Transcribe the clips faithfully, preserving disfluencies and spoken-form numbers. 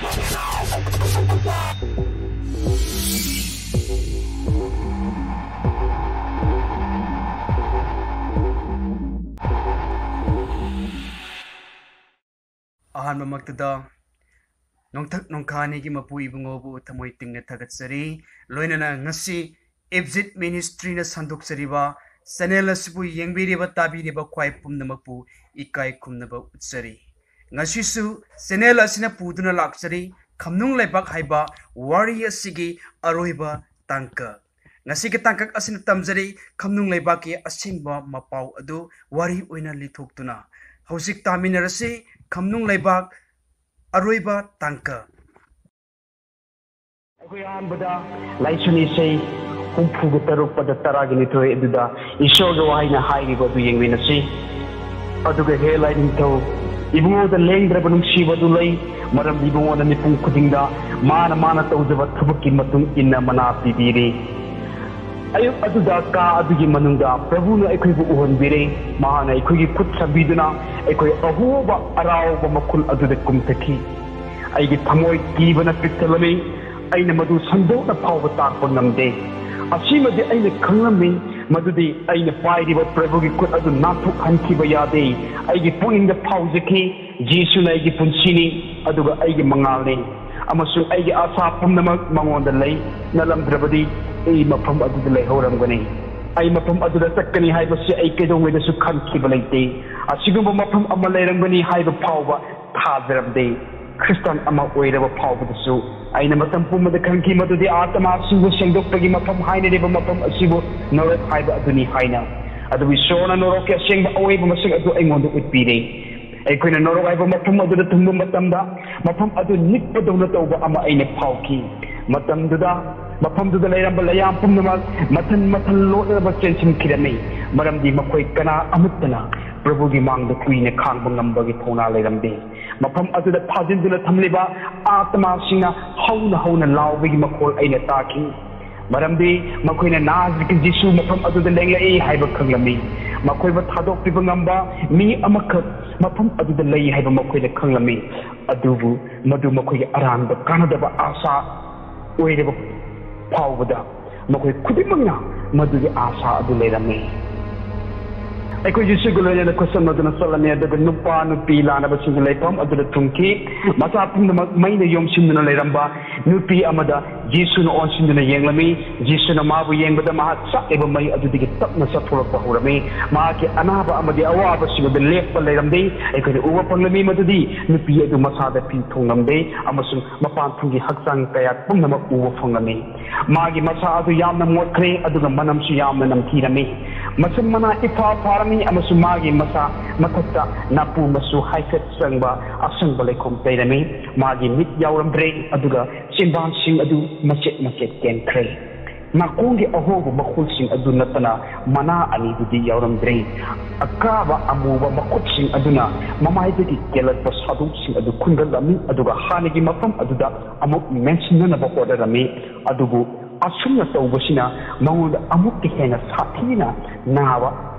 ꯑꯍꯥꯟꯕꯃꯛꯇꯗ ꯅꯣꯡꯊꯛ ꯅꯣꯡꯈꯥꯅꯤꯒꯤ ꯃꯄꯨ ꯏꯕꯨꯡꯉꯣꯕꯨ ꯊꯃꯣꯏ ꯇꯤꯡꯅ ꯊꯥꯒꯠꯆꯔꯤ꯫ ꯂꯣꯏꯅꯅ ꯉꯁꯤ ꯏꯞꯖꯤꯠ ꯃꯤꯅꯤꯁꯇ꯭ꯔꯤꯅ ꯁꯟꯗꯣꯛꯆꯔꯤꯕ ꯆꯦꯅꯦꯜ ꯑꯁꯤꯕꯨ ꯌꯦꯡꯕꯤꯔꯤꯕ ꯇꯥꯕꯤꯔꯤꯕ ꯈ꯭ꯋꯥꯏ ꯄꯨꯝꯅꯃꯛꯄꯨ ꯏꯀꯥꯏ ꯈꯨꯝꯅꯕ ꯎꯠꯆꯔꯤ꯫ ꯉꯁꯤꯁꯨ ꯆꯦꯅꯦꯜ ꯑꯁꯤꯅ ꯄꯨꯗꯨꯅ ꯂꯥꯛꯆꯔꯤ ꯈꯝꯅꯨꯡ ꯂꯩꯕꯥꯛ ꯍꯥꯏꯕ ꯋꯥꯔꯤ ꯑꯁꯤꯒꯤ ꯑꯔꯣꯏꯕ ꯇꯥꯡꯀꯛ꯫ ꯉꯁꯤꯒꯤ ꯇꯥꯡꯀꯛ ꯑꯁꯤꯅ ꯇꯝꯖꯔꯤ ꯈꯝꯅꯨꯡ ꯂꯩꯕꯥꯛꯀꯤ ꯑꯁꯦꯡꯕ ꯃꯄꯥꯎ ꯑꯗꯨ ꯋꯥꯔꯤ ꯑꯣꯏꯅ ꯂꯤꯊꯣꯛꯇꯨꯅ꯫ ꯍꯧꯖꯤꯛ ꯇꯥꯃꯤꯟꯅꯔꯁꯤ ꯈꯝꯅꯨꯡ ꯂꯩꯕꯥꯛ ꯑꯔꯣꯏꯕ ꯇꯥꯡꯀꯛ꯫ ꯑꯩꯈꯣꯏ ꯑꯍꯥꯟꯕꯗ ꯂꯥꯏꯁꯣꯟ ꯏꯁꯩ ꯍꯨꯝꯐꯨꯒ ꯇꯔꯨꯛ ꯄꯗ ꯇꯔꯥꯒ ꯅꯤꯊꯣꯏ ꯑꯗꯨꯗ ꯏꯁꯣꯔꯒꯤ ꯋꯥꯍꯩꯅ ꯍꯥꯏꯔꯤꯕ ꯑꯗꯨ ꯌꯦꯡꯃꯤꯟꯅꯁꯤ꯫ ꯑꯗꯨꯒ ꯍꯦ ꯂꯥꯏꯅꯤꯡꯊꯧ, ꯏꯕꯨꯡꯉꯣꯗ ꯂꯦꯡꯗ꯭ꯔꯕ ꯅꯨꯡꯁꯤꯕ ꯑꯗꯨ ꯂꯩ, ꯃꯔꯝꯗꯤ ꯏꯕꯨꯡꯉꯣꯅ ꯃꯤꯄꯨꯝ ꯈꯨꯗꯤꯡꯗ ꯃꯥꯅ ꯃꯥꯅ ꯇꯧꯖꯕ ꯊꯕꯛꯀꯤ ꯃꯇꯨꯡ ꯏꯟꯅ ꯃꯅꯥ ꯄꯤꯕꯤꯔꯤ꯫ ꯑꯌꯨꯛ ꯑꯗꯨꯗ ꯀꯥ ꯑꯗꯨꯒꯤ ꯃꯅꯨꯡꯗ ꯄ꯭ꯔꯚꯨꯅ ꯑꯩꯈꯣꯏꯕꯨ ꯎꯍꯟꯕꯤꯔꯦ꯫ ꯃꯍꯥꯛꯅ ꯑꯩꯈꯣꯏꯒꯤ ꯈꯨꯠ ꯁꯝꯕꯤꯗꯨꯅ ꯑꯩꯈꯣꯏ ꯑꯍꯣꯕ ꯑꯔꯥꯎꯕ ꯃꯈꯨꯜ ꯑꯗꯨꯗ ꯀꯨꯝꯊꯈꯤ꯫ ꯑꯩꯒꯤ ꯊꯃꯣꯏ ꯀꯤꯕꯅ ꯄꯤꯛꯊꯜꯂꯝꯃꯤ꯫ ꯑꯩꯅ ꯃꯗꯨ ꯁꯟꯗꯣꯛꯅ ꯐꯥꯎꯕ ꯇꯥꯛꯄ ꯉꯝꯗꯦ꯫ ꯑꯁꯤꯃꯗꯤ ꯑꯩꯅ ꯈꯪꯂꯝꯃꯤ, ꯃꯗꯨꯗꯤ ꯑꯩꯅ ꯄꯥꯏꯔꯤꯕ ꯄ꯭ꯔꯚꯨꯒꯤ ꯈꯨꯠ ꯑꯗꯨ ꯅꯥꯟꯊꯣꯛꯍꯟꯈꯤꯕ ꯌꯥꯗꯦ꯫ ꯑꯩꯒꯤ ꯄꯨꯛꯅꯤꯡꯗ ꯐꯥꯎꯖꯈꯤ, ꯖꯤꯁꯨꯅ ꯑꯩꯒꯤ ꯄꯨꯟꯁꯤꯅꯤ, ꯑꯗꯨꯒ ꯑꯩꯒꯤ ꯃꯉꯥꯜꯅꯤ, ꯑꯃꯁꯨꯡ ꯑꯩꯒꯤ ꯑꯥꯁꯥ ꯄꯨꯝꯅꯃꯛ ꯃꯉꯣꯟꯗ ꯂꯩ꯫ ꯅꯠꯂꯝꯗ꯭ꯔꯕꯗꯤ ꯑꯩ ꯃꯐꯝ ꯑꯗꯨꯗ ꯂꯩꯍꯧꯔꯝꯒꯅꯤ꯫ ꯑꯩ ꯃꯐꯝ ꯑꯗꯨꯗ ꯆꯠꯀꯅꯤ ꯍꯥꯏꯕꯁꯤ ꯑꯩ ꯀꯩꯗꯧꯉꯩꯗꯁꯨ ꯈꯟꯈꯤꯕ ꯂꯩꯇꯦ꯫ ꯑꯁꯤꯒꯨꯝꯕ ꯃꯐꯝ ꯑꯃ ꯂꯩꯔꯝꯒꯅꯤ ꯍꯥꯏꯕ ꯐꯥꯎꯕ ꯊꯥꯖꯔꯝꯗꯦ꯫ ꯈ꯭ꯔꯤꯁꯇꯥꯟ ꯑꯃ ꯑꯣꯏꯔꯕ ꯐꯥꯎꯕꯗꯁꯨ ꯑꯩꯅ ꯃꯇꯝ ꯄꯨꯝꯕꯗ ꯈꯪꯈꯤ ꯃꯗꯨꯗꯤ ꯑꯥꯇꯃꯥꯁꯤꯡꯕꯨ ꯁꯦꯡꯗꯣꯛꯄꯒꯤ ꯃꯐꯝ ꯍꯥꯏꯅꯔꯤꯕ ꯃꯐꯝ ꯑꯁꯤꯕꯨ ꯅꯔꯛ ꯍꯥꯏꯕ ꯑꯗꯨꯅꯤ ꯍꯥꯏꯅ꯫ ꯑꯗꯨꯕꯨ ꯏꯁꯣꯔꯅ ꯅꯔꯛꯀꯤ ꯑꯁꯦꯡꯕ ꯑꯑꯣꯏꯕ ꯃꯁꯛ ꯑꯗꯨ ꯑꯩꯉꯣꯟꯗ ꯎꯠꯄꯤꯔꯦ꯫ ꯑꯩꯈꯣꯏꯅ ꯅꯔꯛ ꯍꯥꯏꯕ ꯃꯐꯝ ꯑꯗꯨꯗ ꯊꯨꯡꯕ ꯃꯇꯝꯗ, ꯃꯐꯝ ꯑꯗꯨ ꯅꯤꯛꯄꯗꯧꯅ ꯇꯧꯕ ꯑꯃ ꯑꯩꯅ ꯐꯥꯎꯈꯤ꯫ ꯃꯇꯝꯗꯨꯗ ꯃꯐꯝꯗꯨꯗ ꯂꯩꯔꯝꯕ ꯂꯩꯌꯥꯝ ꯄꯨꯝꯅꯃꯛ ꯃꯊꯟ ꯃꯊꯟ ꯂꯣꯠꯅꯕ ꯆꯦꯟꯁꯤꯟꯈꯤꯔꯝꯃꯤ, ꯃꯔꯝꯗꯤ ꯃꯈꯣꯏ ꯀꯅꯥ ꯑꯃꯠꯇꯅ ꯄ꯭ꯔꯚꯨꯒꯤ ꯃꯥꯡꯗ ꯀꯨꯏꯅ ꯈꯥꯡꯕ ꯉꯝꯕꯒꯤ ꯊꯧꯅꯥ ꯂꯩꯔꯝꯗꯦ꯫ ꯃꯐꯝ ꯑꯗꯨꯗ ꯐꯥꯖꯤꯟꯗꯨꯅ ꯊꯝꯂꯤꯕ ꯑꯥꯇꯃꯥꯁꯤꯡꯅ ꯍꯧꯅ ꯍꯧꯅ ꯂꯥꯎꯕꯒꯤ ꯃꯈꯣꯜ ꯑꯩꯅ ꯇꯥꯈꯤ, ꯃꯔꯝꯗꯤ ꯃꯈꯣꯏꯅ ꯅꯥꯖꯔꯦꯠꯀꯤ ꯖꯤꯁꯨ ꯃꯐꯝ ꯑꯗꯨꯗ ꯂꯦꯡꯂꯛꯏ ꯍꯥꯏꯕ ꯈꯪꯂꯝꯃꯤ꯫ ꯃꯈꯣꯏꯕꯨ ꯊꯥꯗꯣꯛꯄꯤꯕ ꯉꯝꯕ ꯃꯤ ꯑꯃꯈꯛ ꯃꯐꯝ ꯑꯗꯨꯗ ꯂꯩ ꯍꯥꯏꯕ ꯃꯈꯣꯏꯅ ꯈꯪꯂꯝꯃꯤ꯫ ꯑꯗꯨꯕꯨ ꯃꯗꯨ ꯃꯈꯣꯏꯒꯤ ꯑꯔꯥꯟꯕ ꯀꯥꯟꯅꯗꯕ ꯑꯥꯁꯥ ꯑꯣꯏꯔꯕ ꯐꯥꯎꯕꯗ, ꯃꯈꯣꯏ ꯈꯨꯗꯤꯡꯃꯛꯅ ꯃꯗꯨꯒꯤ ꯑꯥꯁꯥ ꯑꯗꯨ ꯂꯩꯔꯝꯃꯤ꯫ ꯑꯩꯈꯣꯏ ꯖꯤꯁꯨꯒ ꯂꯣꯏꯅꯅ ꯈꯨꯠꯁꯝꯅꯗꯨꯅ ꯆꯠꯂꯝꯃꯤ, ꯑꯗꯨꯒ ꯅꯨꯄꯥ ꯅꯨꯄꯤ ꯂꯥꯟꯅꯕꯁꯤꯡꯒꯤ ꯂꯩꯐꯝ ꯑꯗꯨꯗ ꯊꯨꯡꯈꯤ꯫ ꯃꯆꯥ ꯄꯨꯝꯅꯃꯛ ꯃꯩꯅ ꯌꯣꯝꯁꯤꯟꯗꯨꯅ ꯂꯩꯔꯝꯕ ꯅꯨꯄꯤ ꯑꯃꯗ ꯖꯤꯁꯨꯅ ꯑꯣꯟꯁꯤꯟꯗꯨꯅ ꯌꯦꯡꯂꯝꯃꯤ꯫ ꯖꯤꯁꯨꯅ ꯃꯥꯕꯨ ꯌꯦꯡꯕꯗ, ꯃꯍꯥꯛ ꯆꯥꯛꯂꯤꯕ ꯃꯩ ꯑꯗꯨꯗꯒꯤ ꯇꯞꯅ ꯆꯠꯊꯣꯔꯛꯄ ꯍꯧꯔꯝꯃꯤ꯫ ꯃꯍꯥꯛꯀꯤ ꯑꯅꯥꯕ ꯑꯃꯗꯤ ꯑꯋꯥꯕꯁꯤꯡ ꯑꯗꯨ ꯂꯦꯞꯄ ꯂꯩꯔꯝꯗꯦ꯫ ꯑꯩꯈꯣꯏꯅ ꯎꯕ ꯐꯪꯂꯝꯃꯤ ꯃꯗꯨꯗꯤ ꯅꯨꯄꯤ ꯑꯗꯨ ꯃꯁꯥꯗ ꯐꯤ ꯊꯣꯡꯂꯝꯗꯦ ꯑꯃꯁꯨꯡ ꯃꯄꯥꯟ ꯊꯣꯡꯒꯤ ꯍꯛꯆꯥꯡ ꯀꯌꯥ ꯄꯨꯝꯅꯃꯛ ꯎꯕ ꯐꯪꯂꯝꯃꯤ꯫ ꯃꯥꯒꯤ ꯃꯁꯥ ꯑꯗꯨ ꯌꯥꯝꯅ ꯃꯣꯠꯈ꯭ꯔꯦ, ꯑꯗꯨꯒ ꯃꯅꯝꯁꯨ ꯌꯥꯝꯅ ꯅꯝꯊꯤꯔꯝꯃꯤ꯫ ꯃꯁꯝ ꯃꯅꯥ ꯏꯐꯥ ꯐꯥꯔꯝꯃꯤ ꯑꯃꯁꯨꯡ ꯃꯥꯒꯤ ꯃꯁꯥ ꯃꯊꯛꯇ ꯅꯥꯄꯨ ꯃꯆꯨ ꯍꯥꯏꯐꯦꯠ ꯆꯪꯕ ꯑꯁꯪꯕ ꯂꯩꯈꯣꯝ ꯇꯩꯔꯝꯃꯤ꯫ ꯃꯥꯒꯤ ꯃꯤꯠ ꯌꯥꯎꯔꯝꯗ꯭ꯔꯦ, ꯑꯗꯨꯒ ꯆꯤꯟꯕꯥꯟꯁꯤꯡ ꯑꯗꯨ ꯃꯆꯦꯠ ꯃꯆꯦꯠ ꯀꯦꯟꯈ꯭ꯔꯦ꯫ ꯅꯥꯀꯣꯡꯒꯤ ꯑꯍꯣꯕ ꯃꯈꯣꯜꯁꯤꯡ ꯑꯗꯨ ꯅꯠꯇꯅ ꯃꯅꯥ ꯑꯅꯤꯗꯨꯗꯤ ꯌꯥꯎꯔꯝꯗ꯭ꯔꯦ꯫ ꯑꯀꯥꯕ ꯑꯃꯨꯕ ꯃꯈꯨꯠꯁꯤꯡ ꯑꯗꯨꯅ ꯃꯃꯥꯏꯗꯒꯤ ꯀꯦꯜꯂꯛꯄ ꯁꯥꯗꯣꯡꯁꯤꯡ ꯑꯗꯨ ꯈꯨꯟꯒꯠꯂꯝꯃꯤ, ꯑꯗꯨꯒ ꯍꯥꯟꯅꯒꯤ ꯃꯐꯝ ꯑꯗꯨꯗ ꯑꯃꯨꯛ ꯃꯦꯟꯁꯤꯟꯅꯅꯕ ꯍꯣꯠꯅꯔꯝꯃꯤ꯫ ꯑꯗꯨꯕꯨ ꯑꯁꯨꯝꯅ ꯇꯧꯕꯁꯤꯅ ꯃꯉꯣꯟꯗ ꯑꯃꯨꯛꯀ ꯍꯦꯟꯅ ꯁꯥꯊꯤꯅ ꯅꯥꯕ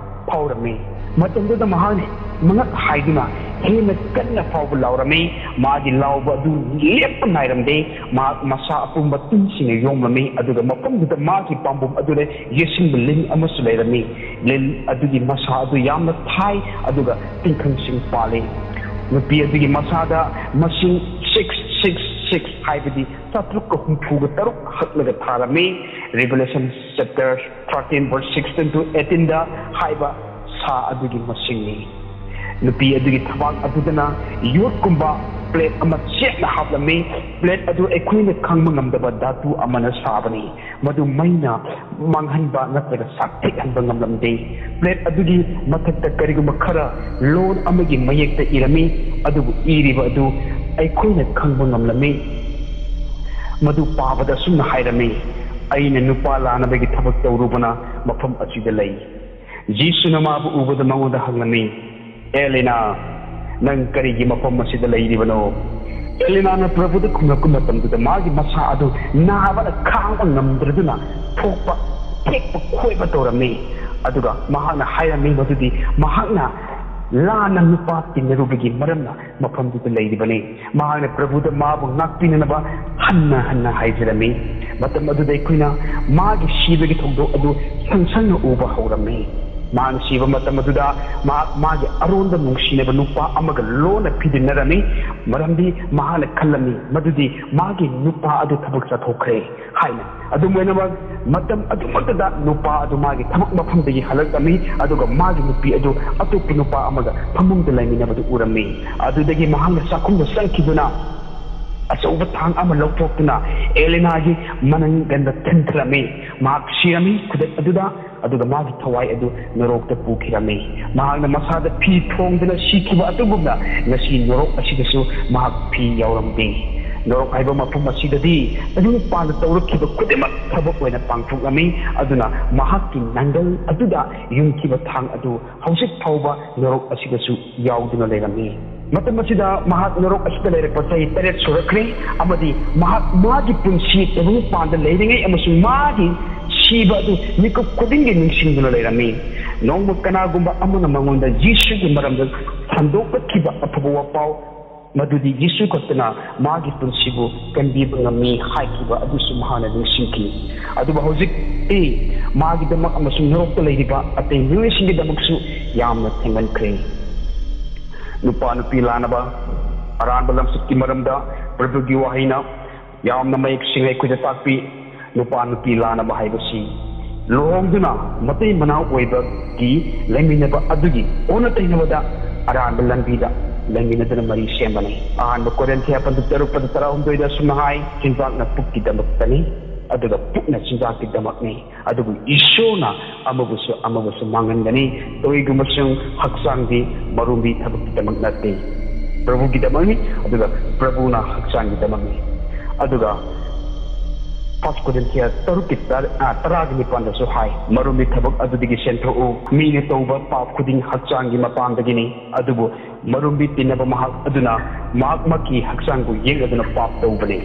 ꯐꯥꯎꯔꯝꯃꯤ꯫ ꯃꯇꯝꯗꯨꯗ ꯃꯍꯥꯛꯅ ꯃꯉꯛ ꯍꯥꯏꯗꯨꯅ ꯍꯦꯟꯅ ꯀꯟꯅ ꯐꯥꯎꯕ ꯂꯥꯎꯔꯝꯃꯤ꯫ ꯃꯥꯒꯤ ꯂꯥꯎꯕ ꯑꯗꯨ ꯂꯦꯞꯄ ꯅꯥꯏꯔꯝꯗꯦ꯫ ꯃꯍꯥꯛ ꯃꯁꯥ ꯑꯄꯨꯝꯕ ꯇꯤꯟꯁꯤꯡꯅ ꯌꯣꯝꯂꯝꯃꯤ, ꯑꯗꯨꯒ ꯃꯐꯝꯗꯨꯗ ꯃꯥꯒꯤ ꯄꯥꯝꯕꯣꯝ ꯑꯗꯨꯗ ꯌꯦꯠꯁꯤꯟꯕ ꯂꯤꯟ ꯑꯃꯁꯨ ꯂꯩꯔꯝꯃꯤ꯫ ꯂꯤꯟ ꯑꯗꯨꯒꯤ ꯃꯁꯥ ꯑꯗꯨ ꯌꯥꯝꯅ ꯊꯥꯏ, ꯑꯗꯨꯒ ꯇꯤꯡꯈꯪꯁꯤꯡ ꯄꯥꯜꯂꯤ꯫ ꯅꯨꯄꯤ ꯑꯗꯨꯒꯤ ꯃꯁꯥꯗ ꯃꯁꯤꯡ ꯁꯤꯛꯁ ꯁꯤꯛꯁ ꯁꯤꯛꯁ, ꯍꯥꯏꯕꯗꯤ ꯆꯥꯇ꯭ꯔꯨꯛꯀ ꯍꯨꯝꯐꯨꯒ ꯇꯔꯨꯛ ꯍꯛꯂꯒ ꯊꯥꯔꯝꯃꯤ꯫ Revelation chapter thirteen verse sixteen to eighteen ꯗ ꯍꯥꯏꯕ ꯁꯥ ꯑꯗꯨꯒꯤ ꯃꯁꯤꯡꯅꯤ꯫ ꯅꯨꯄꯤ ꯑꯗꯨꯒꯤ ꯊꯕꯥꯛ ꯑꯗꯨꯗꯅ ꯌꯣꯠꯀꯨꯝꯕ ꯄ꯭ꯂꯦꯠ ꯑꯃ ꯆꯦꯠꯅ ꯍꯥꯞꯂꯝꯃꯤ꯫ ꯄ꯭ꯂꯦꯠ ꯑꯗꯨ ꯑꯩꯈꯣꯏꯅ ꯈꯪꯕ ꯉꯝꯗꯕ ꯙꯥꯇꯨ ꯑꯃꯅ ꯁꯥꯕꯅꯤ꯫ ꯃꯗꯨ ꯃꯩꯅ ꯃꯥꯡꯍꯟꯕ ꯅꯠꯇ꯭ꯔꯒ ꯁꯥꯛꯊꯦꯛꯍꯟꯕ ꯉꯝꯂꯝꯗꯦ꯫ ꯄ꯭ꯂꯦꯠ ꯑꯗꯨꯒꯤ ꯃꯊꯛꯇ ꯀꯔꯤꯒꯨꯝꯕ ꯈꯔ ꯂꯣꯟ ꯑꯃꯒꯤ ꯃꯌꯦꯛꯇ ꯏꯔꯝꯃꯤ, ꯑꯗꯨꯕꯨ ꯏꯔꯤꯕ ꯑꯗꯨ ꯑꯩꯈꯣꯏꯅ ꯈꯪꯕ ꯉꯝꯂꯝꯃꯤ꯫ ꯃꯗꯨ ꯄꯥꯕꯗ ꯑꯁꯨꯝꯅ ꯍꯥꯏꯔꯝꯃꯤ, "ꯑꯩꯅ ꯅꯨꯄꯥ ꯂꯥꯅꯕꯒꯤ ꯊꯕꯛ ꯇꯧꯔꯨꯕꯅ ꯃꯐꯝ ꯑꯁꯤꯗ ꯂꯩ꯫" ꯖꯤꯁꯨꯅ ꯃꯥꯕꯨ ꯎꯕꯗ ꯃꯉꯣꯟꯗ ꯍꯪꯂꯝꯃꯤ, "ꯑꯦꯂꯤꯅꯥ, ꯅꯪ ꯀꯔꯤꯒꯤ ꯃꯐꯝ ꯑꯁꯤꯗ ꯂꯩꯔꯤꯕꯅꯣ?" ꯑꯦꯂꯤꯅꯥꯅ ꯄ꯭ꯔꯚꯨꯗ ꯈꯨꯝꯂꯛꯄ ꯃꯇꯝꯗꯨꯗ ꯃꯥꯒꯤ ꯃꯁꯥ ꯑꯗꯨ ꯅꯥꯕꯅ ꯈꯥꯡꯕ ꯉꯝꯗ꯭ꯔꯗꯨꯅ ꯊꯣꯛꯄ, ꯊꯦꯛꯄ ꯈꯣꯏꯕ ꯇꯧꯔꯝꯃꯤ꯫ ꯑꯗꯨꯒ ꯃꯍꯥꯛꯅ ꯍꯥꯏꯔꯝꯃꯤ ꯃꯗꯨꯗꯤ ꯃꯍꯥꯛꯅ ꯂꯥꯟꯅ ꯅꯨꯄꯥ ꯇꯤꯟꯅꯔꯨꯕꯒꯤ ꯃꯔꯝꯅ ꯃꯐꯝꯗꯨꯗ ꯂꯩꯔꯤꯕꯅꯤ꯫ ꯃꯍꯥꯛꯅ ꯄ꯭ꯔꯚꯨꯗ ꯃꯥꯕꯨ ꯉꯥꯛꯄꯤꯅꯅꯕ ꯍꯟꯅ ꯍꯟꯅ ꯍꯥꯏꯖꯔꯝꯃꯤ꯫ ꯃꯇꯝ ꯑꯗꯨꯗ ꯑꯩꯈꯣꯏꯅ ꯃꯥꯒꯤ ꯁꯤꯕꯒꯤ ꯊꯧꯗꯣꯛ ꯑꯗꯨ ꯁꯪ ꯁꯪꯅ ꯎꯕ ꯍꯧꯔꯝꯃꯤ꯫ ꯃꯍꯥꯛꯅ ꯁꯤꯕ ꯃꯇꯝ ꯑꯗꯨꯗ ꯃꯍꯥꯛ ꯃꯥꯒꯤ ꯑꯔꯣꯟꯕ ꯅꯨꯡꯁꯤꯅꯕ ꯅꯨꯄꯥ ꯑꯃꯒ ꯂꯣꯟꯅ ꯐꯤꯗꯤꯟꯅꯔꯝꯃꯤ, ꯃꯔꯝꯗꯤ ꯃꯍꯥꯛꯅ ꯈꯜꯂꯝꯃꯤ ꯃꯗꯨꯗꯤ ꯃꯥꯒꯤ ꯅꯨꯄꯥ ꯑꯗꯨ ꯊꯕꯛ ꯆꯠꯊꯣꯛꯈ꯭ꯔꯦ ꯍꯥꯏꯅ꯫ ꯑꯗꯨꯝ ꯑꯣꯏꯅꯃꯛ, ꯃꯇꯝ ꯑꯗꯨꯃꯛꯇꯗ ꯅꯨꯄꯥ ꯑꯗꯨ ꯃꯥꯒꯤ ꯊꯕꯛ ꯃꯐꯝꯗꯒꯤ ꯍꯜꯂꯛꯂꯝꯃꯤ, ꯑꯗꯨꯒ ꯃꯥꯒꯤ ꯅꯨꯄꯤ ꯑꯗꯨ ꯑꯇꯣꯞꯄ ꯅꯨꯄꯥ ꯑꯃꯒ ꯐꯃꯨꯡꯗ ꯂꯩꯃꯤꯟꯅꯕꯗꯨ ꯎꯔꯝꯃꯤ꯫ ꯑꯗꯨꯗꯒꯤ ꯃꯍꯥꯛꯅ ꯆꯥꯛꯈꯨꯝꯗ ꯆꯪꯈꯤꯗꯨꯅ ꯑꯆꯧꯕ ꯊꯥꯡ ꯑꯃ ꯂꯧꯊꯣꯛꯇꯨꯅ ꯑꯦꯂꯦꯅꯥꯒꯤ ꯃꯅꯪꯒꯟꯗ ꯊꯤꯟꯊꯔꯝꯃꯤ꯫ ꯃꯍꯥꯛ ꯁꯤꯔꯝꯃꯤ ꯈꯨꯗꯛ ꯑꯗꯨꯗ, ꯑꯗꯨꯒ ꯃꯥꯒꯤ ꯊꯋꯥꯏ ꯑꯗꯨ ꯅꯣꯔꯣꯛꯇ ꯄꯨꯈꯤꯔꯝꯃꯤ꯫ ꯃꯍꯥꯛꯅ ꯃꯁꯥꯗ ꯐꯤ ꯊꯣꯡꯗꯨꯅ ꯁꯤꯈꯤꯕ ꯑꯗꯨꯒꯨꯝꯅ ꯉꯁꯤ ꯅꯣꯔꯣꯛ ꯑꯁꯤꯗꯁꯨ ꯃꯍꯥꯛ ꯐꯤ ꯌꯥꯎꯔꯝꯗꯦ꯫ ꯅꯣꯔꯣꯛ ꯍꯥꯏꯕ ꯃꯐꯝ ꯑꯁꯤꯗꯗꯤ ꯇꯥꯏꯕꯪꯄꯥꯟꯗ ꯇꯧꯔꯛꯈꯤꯕ ꯈꯨꯗꯤꯡꯃꯛ ꯊꯕꯛ ꯑꯣꯏꯅ ꯄꯥꯡꯊꯣꯛꯂꯝꯃꯤ꯫ ꯑꯗꯨꯅ ꯃꯍꯥꯛꯀꯤ ꯅꯪꯒꯜ ꯑꯗꯨꯗ ꯌꯨꯡꯈꯤꯕ ꯊꯥꯡ ꯑꯗꯨ ꯍꯧꯖꯤꯛ ꯐꯥꯎꯕ ꯅꯣꯔꯣꯛ ꯑꯁꯤꯗꯁꯨ ꯌꯥꯎꯗꯨꯅ ꯂꯩꯔꯝꯃꯤ꯫ ꯃꯇꯝ ꯑꯁꯤꯗ ꯃꯍꯥꯛ ꯅꯣꯔꯣꯛ ꯑꯁꯤꯗ ꯂꯩꯔꯛꯄ ꯆꯍꯤ ꯇꯔꯦꯠ ꯁꯨꯔꯛꯈ꯭ꯔꯦ, ꯑꯃꯗꯤ ꯃꯍꯥꯛ ꯃꯥꯒꯤ ꯄꯨꯟꯁꯤ ꯇꯥꯏꯕꯪꯄꯥꯟꯗ ꯂꯩꯔꯤꯉꯩ ꯑꯃꯁꯨꯡ ꯃꯥꯒꯤ ꯁꯤꯕ ꯑꯗꯨ ꯃꯤꯀꯨꯞ ꯈꯨꯗꯤꯡꯒꯤ ꯅꯤꯡꯁꯤꯡꯗꯨꯅ ꯂꯩꯔꯝꯃꯤ꯫ ꯅꯣꯡꯃ ꯀꯅꯥꯒꯨꯝꯕ ꯑꯃꯅ ꯃꯉꯣꯟꯗ ꯌꯤꯁꯨꯒꯤ ꯃꯔꯝꯗ ꯁꯟꯗꯣꯛꯂꯛꯈꯤꯕ ꯑꯐꯕ ꯋꯥꯄꯥꯎ ꯃꯗꯨꯗꯤ ꯌꯤꯁꯨ ꯈꯛꯇꯅ ꯃꯥꯒꯤ ꯄꯨꯟꯁꯤꯕꯨ ꯀꯟꯕꯤꯕ ꯉꯝꯃꯤ ꯍꯥꯏꯈꯤꯕ ꯑꯗꯨꯁꯨ ꯃꯍꯥꯛꯅ ꯅꯤꯡꯁꯤꯡꯈꯤ꯫ ꯑꯗꯨꯕꯨ ꯍꯧꯖꯤꯛꯇꯤ ꯃꯥꯒꯤꯗꯃꯛ ꯑꯃꯁꯨꯡ ꯅꯣꯔꯣꯛꯇ ꯂꯩꯔꯤꯕ ꯑꯇꯩ ꯃꯤꯑꯣꯏꯁꯤꯡꯒꯤꯗꯃꯛꯁꯨ ꯌꯥꯝꯅ ꯊꯦꯡꯃꯟꯈ꯭ꯔꯦ꯫ ꯅꯨꯄꯥ ꯅꯨꯄꯤ ꯂꯥꯟꯅꯕ, ꯑꯔꯥꯟꯕ ꯂꯝꯆꯠꯀꯤ ꯃꯔꯝꯗ ꯄ꯭ꯔꯚꯨꯒꯤ ꯋꯥꯍꯩꯅ ꯌꯥꯝꯅ ꯃꯌꯦꯛ ꯁꯦꯡꯅ ꯑꯩꯈꯣꯏꯗ ꯇꯥꯛꯄꯤ꯫ ꯅꯨꯄꯥ ꯅꯨꯄꯤ ꯂꯥꯟꯅꯕ ꯍꯥꯏꯕꯁꯤ ꯂꯨꯍꯣꯡꯗꯨꯅ ꯃꯇꯩ ꯃꯅꯥꯎ ꯑꯣꯏꯕꯒꯤ ꯂꯩꯃꯤꯟꯅꯕ ꯑꯗꯨꯒꯤ ꯑꯣꯟꯅ ꯇꯩꯅꯕꯗ ꯑꯔꯥꯟꯕ ꯂꯝꯕꯤꯗ ꯂꯩꯃꯤꯟꯅꯗꯨꯅ ꯃꯔꯤ ꯁꯦꯝꯕꯅꯤ꯫ ꯑꯍꯥꯟꯕ ꯀꯣꯔꯤꯟꯊꯤꯌꯥ ꯄꯟꯗꯨ ꯇꯔꯨꯛ ꯄꯗ ꯇꯔꯥꯍꯨꯝꯗꯣꯏꯗ ꯑꯁꯨꯝꯅ ꯍꯥꯏ, "ꯆꯤꯟꯖꯥꯛꯅ ꯄꯨꯛꯀꯤꯗꯃꯛꯇꯅꯤ, ꯑꯗꯨꯒ ꯄꯨꯛꯅ ꯆꯤꯟꯖꯥꯛꯀꯤꯗꯃꯛꯅꯤ, ꯑꯗꯨꯕꯨ ꯏꯁꯣꯔꯅ ꯑꯃꯕꯨꯁꯨ ꯑꯃꯕꯨꯁꯨ ꯃꯥꯡꯍꯟꯒꯅꯤ꯫ ꯇꯣꯏꯒꯨꯝꯕꯁꯨ ꯍꯛꯆꯥꯡꯗꯤ ꯃꯔꯨꯝꯕꯤ ꯊꯕꯛꯀꯤꯗꯃꯛ ꯅꯠꯇꯦ, ꯄ꯭ꯔꯚꯨꯒꯤꯗꯃꯛꯅꯤ, ꯑꯗꯨꯒ ꯄ꯭ꯔꯚꯨꯅ ꯍꯛꯆꯥꯡꯒꯤꯗꯃꯛꯅꯤ"꯫ ꯑꯗꯨꯒ ꯐꯥꯔꯁ ꯀꯣꯔꯤꯟꯊꯤꯌꯥ ꯇꯔꯨꯛꯀꯤ ꯇꯔ-, ꯑ, ꯇꯔꯥꯒꯤ ꯅꯤꯄꯥꯟꯗꯁꯨ ꯍꯥꯏ, "ꯃꯔꯨꯝꯕꯤ ꯊꯕꯛ ꯑꯗꯨꯗꯒꯤ ꯁꯦꯟꯊꯣꯛꯎ꯫ ꯃꯤꯅ ꯇꯧꯕ ꯄꯥꯞ ꯈꯨꯗꯤꯡ ꯍꯛꯆꯥꯡꯒꯤ ꯃꯄꯥꯟꯗꯒꯤꯅꯤ, ꯑꯗꯨꯕꯨ ꯃꯔꯨꯝꯕꯤ ꯇꯤꯟꯅꯕ ꯃꯍꯥꯛ ꯑꯗꯨꯅ ꯃꯍꯥꯛꯃꯛꯀꯤ ꯍꯛꯆꯥꯡꯕꯨ ꯌꯦꯛꯂꯗꯨꯅ ꯄꯥꯞ ꯇꯧꯕꯅꯤ"꯫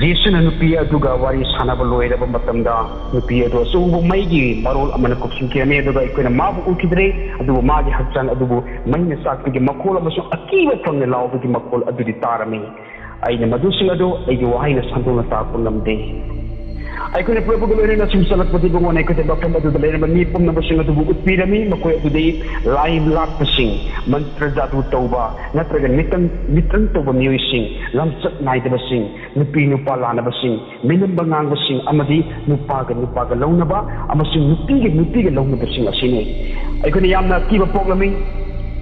ꯖꯤꯁꯨꯅ ꯅꯨꯄꯤ ꯑꯗꯨꯒ ꯋꯥꯔꯤ ꯁꯥꯟꯅꯕ ꯂꯣꯏꯔꯕ ꯃꯇꯝꯗ, ꯅꯨꯄꯤ ꯑꯗꯨ ꯑꯆꯧꯕ ꯃꯩꯒꯤ ꯃꯔꯣꯜ ꯑꯃꯅ ꯀꯨꯞꯁꯤꯟꯈꯤꯔꯝꯃꯤ, ꯑꯗꯨꯒ ꯑꯩꯈꯣꯏꯅ ꯃꯥꯕꯨ ꯎꯈꯤꯗ꯭ꯔꯦ, ꯑꯗꯨꯕꯨ ꯃꯥꯒꯤ ꯍꯛꯆꯥꯡ ꯑꯗꯨꯕꯨ ꯃꯩꯅ ꯆꯥꯛꯄꯒꯤ ꯃꯈꯣꯜ ꯑꯃꯁꯨꯡ ꯑꯀꯤꯕ ꯐꯪꯅ ꯂꯥꯎꯕꯒꯤ ꯃꯈꯣꯜ ꯑꯗꯨꯗꯤ ꯇꯥꯔꯝꯃꯤ꯫ ꯑꯩꯅ ꯃꯗꯨꯁꯤꯡ ꯑꯗꯨ ꯑꯩꯒꯤ ꯋꯥꯍꯩꯅ ꯁꯟꯗꯣꯛꯅ ꯇꯥꯛꯄ ꯉꯝꯗꯦ꯫ ꯑꯩꯈꯣꯏꯅ ꯄ꯭ꯔꯚꯨꯒ ꯂꯣꯏꯅꯅ ꯁꯨꯝ ꯆꯠꯂꯛꯄꯗꯤ, ꯃꯉꯣꯟꯗ ꯑꯩꯈꯣꯏꯗ ꯃꯐꯝ ꯑꯗꯨꯗ ꯂꯩꯔꯝꯕ ꯃꯤ ꯄꯨꯝꯅꯃꯛꯁꯤꯡ ꯑꯗꯨꯕꯨ ꯎꯠꯄꯤꯔꯝꯃꯤ꯫ ꯃꯈꯣꯏ ꯑꯗꯨꯗꯤ ꯂꯥꯏ ꯂꯥꯠꯄꯁꯤꯡ, ꯃꯟꯇ꯭ꯔ ꯖꯥꯗꯨ ꯇꯧꯕ ꯅꯠꯇ꯭ꯔꯒ ꯃꯤꯇꯟ, ꯃꯤꯇꯟ ꯇꯧꯕ ꯃꯤꯑꯣꯏꯁꯤꯡ, ꯂꯝꯆꯠ ꯅꯥꯏꯗꯕꯁꯤꯡ, ꯅꯨꯄꯤ ꯅꯨꯄꯥ ꯂꯥꯟꯅꯕꯁꯤꯡ, ꯃꯤꯅꯝꯕ ꯉꯥꯡꯕꯁꯤꯡ ꯑꯃꯗꯤ ꯅꯨꯄꯥꯒ ꯅꯨꯄꯥꯒ ꯂꯧꯅꯕ ꯑꯃꯁꯨꯡ ꯅꯨꯄꯤꯒ ꯅꯨꯄꯤꯒ ꯂꯧꯅꯕꯁꯤꯡ ꯑꯁꯤꯅꯤ꯫ ꯑꯩꯈꯣꯏꯅ ꯌꯥꯝꯅ ꯑꯀꯤꯕ ꯄꯣꯛꯂꯝꯃꯤ꯫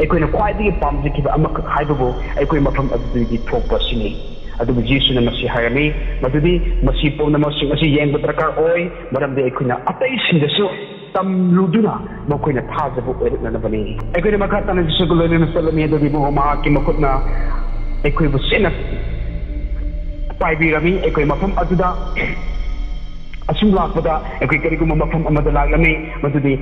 ꯑꯩꯈꯣꯏꯅ ꯈ꯭ꯋꯥꯏꯗꯒꯤ ꯄꯥꯝꯖꯈꯤꯕ ꯑꯃꯈꯛ ꯍꯥꯏꯕꯕꯨ ꯑꯩꯈꯣꯏ ꯃꯐꯝ ꯑꯗꯨꯗꯒꯤ ꯊꯣꯛꯄ ꯑꯁꯤꯅꯤ꯫ ꯑꯗꯨꯕꯨ ꯖꯤꯁꯨꯅ ꯃꯁꯤ ꯍꯥꯏꯔꯝꯃꯤ, ꯃꯗꯨꯗꯤ ꯃꯁꯤ ꯄꯨꯝꯅꯃꯛꯁꯤꯡ ꯑꯁꯤ ꯌꯦꯡꯕ ꯗꯔꯀꯥꯔ ꯑꯣꯏ, ꯃꯔꯝꯗꯤ ꯑꯩꯈꯣꯏꯅ ꯑꯇꯩꯁꯤꯡꯗꯁꯨ ꯇꯝꯂꯨꯗꯨꯅ ꯃꯈꯣꯏꯅ ꯊꯥꯖꯕ ꯑꯣꯏꯔꯛꯅꯅꯕꯅꯤ꯫ ꯑꯩꯈꯣꯏꯅ ꯃꯈꯥ ꯇꯥꯅ ꯖꯤꯁꯨꯒ ꯂꯣꯏꯅꯅ ꯆꯠꯂꯝꯃꯤ, ꯑꯗꯨꯒꯤ ꯃꯍꯥꯛꯀꯤ ꯃꯈꯨꯠꯅ ꯑꯩꯈꯣꯏꯕꯨ ꯆꯦꯠꯅ ꯄꯥꯏꯕꯤꯔꯝꯃꯤ꯫ ꯑꯩꯈꯣꯏ ꯃꯐꯝ ꯑꯗꯨꯗ ꯑꯁꯨꯝ ꯂꯥꯛꯄꯗ ꯑꯩꯈꯣꯏ ꯀꯔꯤꯒꯨꯝꯕ ꯃꯐꯝ ꯑꯃꯗ ꯂꯥꯛꯂꯝꯃꯤ, ꯃꯗꯨꯗꯤ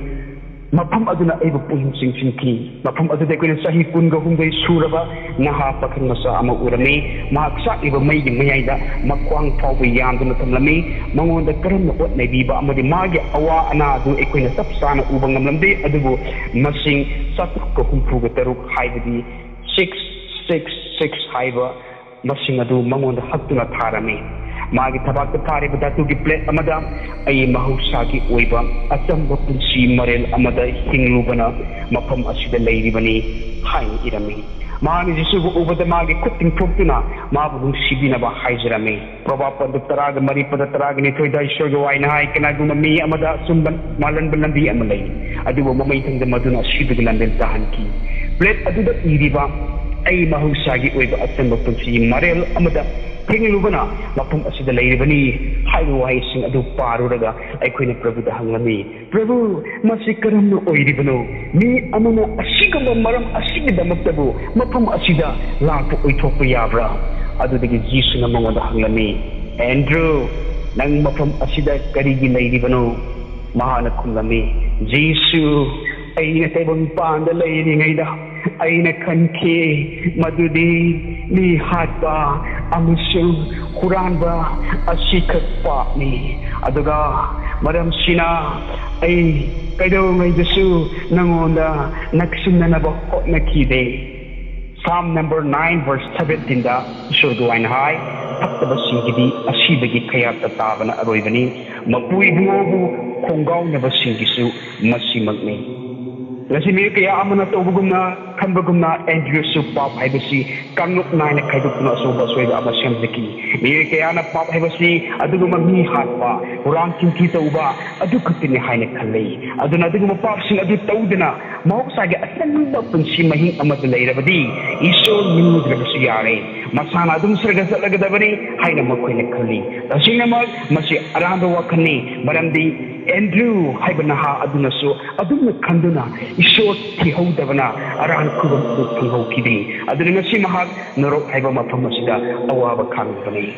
ꯃꯐꯝ ꯑꯗꯨꯅ ꯑꯩꯕꯨ ꯄꯨꯛꯅꯤꯡ ꯆꯤꯡꯁꯤꯟꯈꯤ꯫ ꯃꯐꯝ ꯑꯗꯨꯗ ꯑꯩꯈꯣꯏꯅ ꯆꯍꯤ ꯀꯨꯟꯒ ꯍꯨꯝꯗꯣꯏ ꯁꯨꯔꯕ ꯅꯍꯥ ꯄꯥꯈꯪ ꯃꯆꯥ ꯑꯃ ꯎꯔꯝꯃꯤ꯫ ꯃꯍꯥꯛ ꯆꯥꯛꯂꯤꯕ ꯃꯩꯒꯤ ꯃꯌꯥꯏꯗ ꯃꯈ꯭ꯋꯥꯡ ꯐꯥꯎꯕ ꯌꯥꯟꯗꯨꯅ ꯊꯝꯂꯝꯃꯤ꯫ ꯃꯉꯣꯟꯗ ꯀꯔꯝꯅ ꯑꯣꯠ ꯅꯩꯕꯤꯕ ꯑꯃꯗꯤ ꯃꯥꯒꯤ ꯑꯋꯥ ꯑꯅꯥ ꯑꯗꯨ ꯑꯩꯈꯣꯏꯅ ꯆꯞ ꯆꯥꯅ ꯎꯕ ꯉꯝꯂꯝꯗꯦ, ꯑꯗꯨꯕꯨ ꯃꯁꯤꯡ ꯆꯥꯇ꯭ꯔꯨꯛꯀ ꯍꯨꯝꯐꯨꯒ ꯇꯔꯨꯛ ꯍꯥꯏꯕꯗꯤ six six six ꯍꯥꯏꯕ ꯃꯁꯤꯡ ꯑꯗꯨ ꯃꯉꯣꯟꯗ ꯍꯛꯇꯨꯅ ꯊꯥꯔꯝꯃꯤ꯫ ꯃꯥꯒꯤ ꯊꯕꯥꯛꯇ ꯊꯥꯔꯤꯕ ꯙꯥꯇꯨꯒꯤ ꯄ꯭ꯂꯦꯠ ꯑꯃꯗ, "ꯑꯩ ꯃꯍꯧꯁꯥꯒꯤ ꯑꯣꯏꯕ ꯑꯆꯝꯕ ꯄꯨꯟꯁꯤ ꯃꯔꯦꯜ ꯑꯃꯗ ꯍꯤꯡꯂꯨꯕꯅ ꯃꯐꯝ ꯑꯁꯤꯗ ꯂꯩꯔꯤꯕꯅꯤ" ꯍꯥꯏꯅ ꯏꯔꯝꯃꯤ꯫ ꯃꯍꯥꯛꯅ ꯖꯤꯁꯨꯕꯨ ꯎꯕꯗ ꯃꯥꯒꯤ ꯈꯨꯠ ꯇꯤꯡꯊꯣꯛꯇꯨꯅ ꯃꯥꯕꯨ ꯅꯨꯡꯁꯤꯕꯤꯅꯕ ꯍꯥꯏꯖꯔꯝꯃꯤ꯫ ꯄ꯭ꯔꯣꯚꯥꯕ ꯄꯟꯗꯨꯞ ꯇꯔꯥꯒ ꯃꯔꯤ ꯄꯗ ꯇꯔꯥꯒ ꯅꯤꯊꯣꯏꯗ ꯏꯁꯣꯔꯒꯤ ꯋꯥꯍꯩꯅ ꯍꯥꯏ, "ꯀꯅꯥꯒꯨꯝꯕ ꯃꯤ ꯑꯃꯗ ꯑꯆꯨꯝꯕ ꯃꯥꯂꯟꯕ ꯂꯝꯕꯤ ꯑꯃ ꯂꯩ, ꯑꯗꯨꯕꯨ ꯃꯃꯩꯊꯪꯗ ꯃꯗꯨꯅ ꯑꯁꯤꯕꯒꯤ ꯂꯝꯕꯦꯜ ꯇꯥꯍꯟꯈꯤ"꯫ ꯄ꯭ꯂꯦꯠ ꯑꯗꯨꯗ ꯏꯔꯤꯕ "ꯑꯩ ꯃꯍꯧꯁꯥꯒꯤ ꯑꯣꯏꯕ ꯑꯆꯝꯕ ꯄꯨꯟꯁꯤꯒꯤ ꯃꯔꯦꯜ ꯑꯃꯗ ꯍꯤꯡꯂꯨꯕꯅ ꯃꯐꯝ ꯑꯁꯤꯗ ꯂꯩꯔꯤꯕꯅꯤ" ꯍꯥꯏꯕ ꯋꯥꯍꯩꯁꯤꯡ ꯑꯗꯨ ꯄꯥꯔꯨꯔꯒ ꯑꯩꯈꯣꯏꯅ ꯄ꯭ꯔꯚꯨꯗ ꯍꯪꯂꯝꯃꯤ, "ꯄ꯭ꯔꯚꯨ, ꯃꯁꯤ ꯀꯔꯝꯅ ꯑꯣꯏꯔꯤꯕꯅꯣ? ꯃꯤ ꯑꯃꯅ ꯑꯁꯤꯒꯨꯝꯕ ꯃꯔꯝ ꯑꯁꯤꯒꯤꯗꯃꯛꯇꯕꯨ ꯃꯐꯝ ꯑꯁꯤꯗ ꯂꯥꯛꯄ ꯑꯣꯏꯊꯣꯛꯄ ꯌꯥꯕ꯭ꯔꯥ?" ꯑꯗꯨꯗꯒꯤ ꯖꯤꯁꯨꯅ ꯃꯉꯣꯟꯗ ꯍꯪꯂꯝꯃꯤ, "ꯑꯦꯟꯗ꯭ꯔꯨ, ꯅꯪ ꯃꯐꯝ ꯑꯁꯤꯗ ꯀꯔꯤꯒꯤ ꯂꯩꯔꯤꯕꯅꯣ?" ꯃꯍꯥꯛꯅ ꯈꯨꯝꯂꯝꯃꯤ, "ꯖꯤꯁꯨ, ꯑꯩꯅ ꯇꯥꯏꯕꯪꯄꯥꯟꯗ ꯂꯩꯔꯤꯉꯩꯗ ꯑꯩꯅ ꯈꯟꯈꯤ ꯃꯗꯨꯗꯤ ꯃꯤ ꯍꯥꯠꯄ ꯑꯃꯁꯨꯡ ꯍꯨꯔꯥꯟꯕ ꯑꯁꯤꯈꯛ ꯄꯥꯞꯅꯤ꯫ ꯑꯗꯨꯒ ꯃꯔꯝꯁꯤꯅ ꯑꯩ ꯀꯩꯗꯧꯉꯩꯗꯁꯨ ꯅꯉꯣꯟꯗ ꯅꯛꯁꯤꯟꯅꯅꯕ ꯍꯣꯠꯅꯈꯤꯗꯦ꯫ Psalm number nine verse seventeen ꯗ ꯏꯁꯣꯔꯒꯤ ꯋꯥꯏꯅ ꯍꯥꯏ, "ꯐꯠꯇꯕꯁꯤꯡꯒꯤꯗꯤ ꯑꯁꯤꯗꯒꯤ ꯈꯌꯥꯠꯇ ꯇꯥꯕꯅ ꯑꯔꯣꯏꯕꯅꯤ, ꯃꯄꯨ ꯏꯕꯨꯡꯉꯣꯕꯨ ꯈꯣꯡꯒꯥꯎꯅꯕꯁꯤꯡꯒꯤꯁꯨ ꯃꯁꯤꯃꯛꯅꯤ"꯫ ꯉꯁꯤ ꯃꯤꯑꯣꯏ ꯀꯌꯥ ꯑꯃꯅ ꯇꯧꯕꯒꯨꯝꯅ, ꯈꯟꯕꯒꯨꯝꯅ, ꯑꯦꯟꯗ꯭ꯔꯨꯁꯨ ꯄꯥꯞ ꯍꯥꯏꯕꯁꯤ ꯀꯥꯡꯂꯨꯞ ꯅꯥꯏꯅ ꯈꯥꯏꯗꯣꯛꯇꯨꯅ ꯑꯆꯧꯕ ꯑꯁꯣꯏꯕ ꯑꯃ ꯁꯦꯝꯖꯈꯤ꯫ ꯃꯤꯑꯣꯏ ꯀꯌꯥꯅ ꯄꯥꯞ ꯍꯥꯏꯕꯁꯤ ꯑꯗꯨꯒꯨꯝꯕ ꯃꯤ ꯍꯥꯠꯄ, ꯍꯨꯔꯥꯟ ꯆꯤꯟꯊꯤ ꯇꯧꯕ ꯑꯗꯨ ꯈꯛꯇꯅꯤ ꯍꯥꯏꯅ ꯈꯜꯂꯤ꯫ ꯑꯗꯨꯅ ꯑꯗꯨꯒꯨꯝꯕ ꯄꯥꯞꯁꯤꯡ ꯑꯗꯨ ꯇꯧꯗꯅ ꯃꯍꯧꯁꯥꯒꯤ ꯑꯆꯝꯕ ꯄꯨꯟꯁꯤ ꯃꯍꯤꯡ ꯑꯃꯗ ꯂꯩꯔꯕꯗꯤ ꯏꯁꯣꯔ ꯅꯤꯡꯂꯨꯗ꯭ꯔꯕꯁꯨ ꯌꯥꯔꯦ, ꯃꯁꯥꯅ ꯑꯗꯨꯝ ꯁꯔꯒ ꯆꯠꯂꯒꯗꯕꯅꯤ ꯍꯥꯏꯅ ꯃꯈꯣꯏꯅ ꯈꯜꯂꯤ꯫ ꯇꯁꯦꯡꯅꯃꯛ ꯃꯁꯤ ꯑꯔꯥꯟꯕ ꯋꯥꯈꯜꯅꯤ, ꯃꯔꯝꯗꯤ ꯑꯦꯟꯗ꯭ꯔꯨ ꯍꯥꯏꯕ ꯅꯍꯥ ꯑꯗꯨꯅꯁꯨ ꯑꯗꯨꯝꯅ ꯈꯟꯗꯨꯅ ꯏꯁꯣꯔ ꯊꯤꯍꯧꯗꯕꯅ ꯑꯔꯥꯟ ꯈꯨꯕꯝ ꯑꯗꯨ ꯐꯪꯍꯧꯈꯤꯗꯦ꯫ ꯑꯗꯨꯅ ꯉꯁꯤ ꯃꯍꯥꯛ ꯅꯔꯣꯛ ꯍꯥꯏꯕ ꯃꯐꯝ ꯑꯁꯤꯗ ꯑꯋꯥꯕ ꯈꯥꯡꯂꯤꯕꯅꯤ꯫